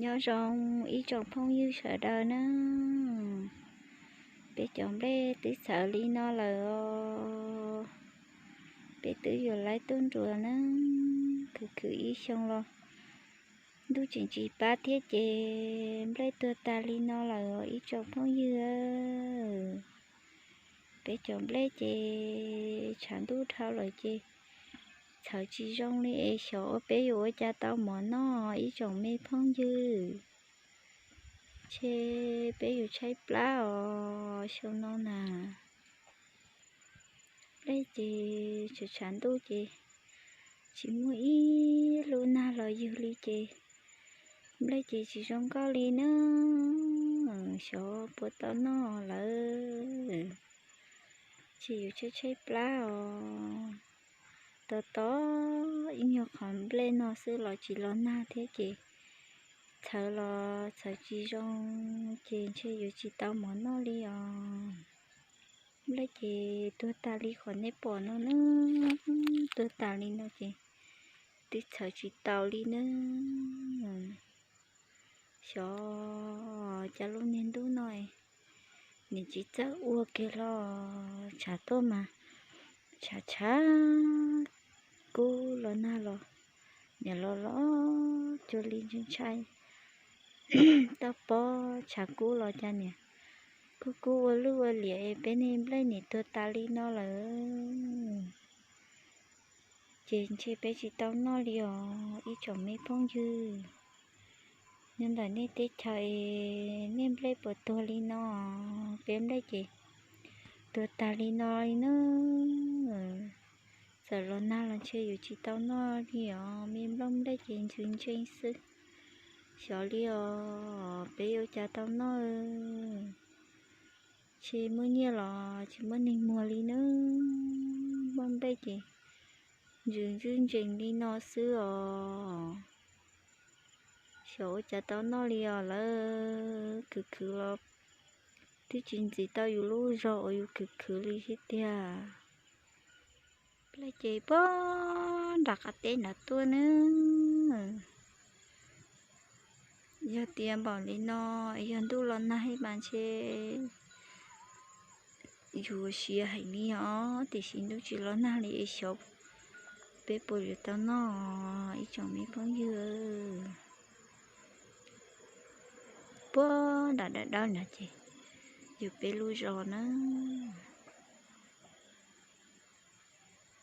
Nyob zoo ib tsoom phooj ywg sawv daws na, peb cov nplej twb txhawv li no lawm os. Peb twb yuav laib tuaj nruas na, khwv khwv ib xyoo los ntuj tseem tsis pab thiab ces nplej tuag tag li no lawm os ib tsoom phooj ywg. Peb cov nplej ces tshav ntuj dhau lawm ces txhawv tsis zoo li es xyov ua peb yuav ua cas tau mov noj ib tsoom me phooj ywg. Ntshe peb yuav tshaib plab os xyoo no na. Nplej ces tshav tshav ntuj ces tsis muaj ib lub nag los ywg li ces nplej ces tsis zoo nkauj li na. Xyov puas tau noj lawm, ntshe yuav tshaib tshaib plab os. Tos tos ib nyuag qhov nplej no xwb los tsis los nag thiab ces txhawv los txhawv tsis zoo ces ntshe yuav tsis tau mov noj li os. Nplej ces tuag tas li qhov nej pom no na, tuag tas li no ces twb txhawv tsis tau li na. Xyov cas lub niag ntuj no nim tsis txawj ua kiag los tshav tuaj mas tshav tshav kub los nag los nim los los cuag li ntshai ntshai. Toj pob tshav kub los cas nim kub kub ua luj ua liam es peb niag nplej nim tuag tas li no lawm. Ces ntshe peb tsis tau noj li os ib tsoom me phooj ywg. Nyob ntawm nej teb chaws es nej nplej puas tuag li no, peb nplej ces tuag tag li no li na. Txawm los nag los ntshe yuav tsis tau noj li os, me nplooj nplej ces ntsws ntsees xwb. Xyov li os, peb yuav ua cas tau noj. Tsis muaj nyiaj los tsis muaj neeg muag li na, nplooj nplej ces ntsws ntsees li no xwb os. Xyov ua cas tau noj li os, lawv khwv khwv los twb tsis ntxiv tau yus lub zog uas yus khwv khwv li thiab tiag. Nplej ces puag nram qab teb nrad tuaj na. Yog tias npaum li no, yog ntuj los nag mas ntshe yuav siav heev li os, tiam sis ntuj tsis los nag li es xyov peb puas yuav tau noj ib tsoom me phooj ywg. Puag nram dawm dawb no ces yog peb lub zos na.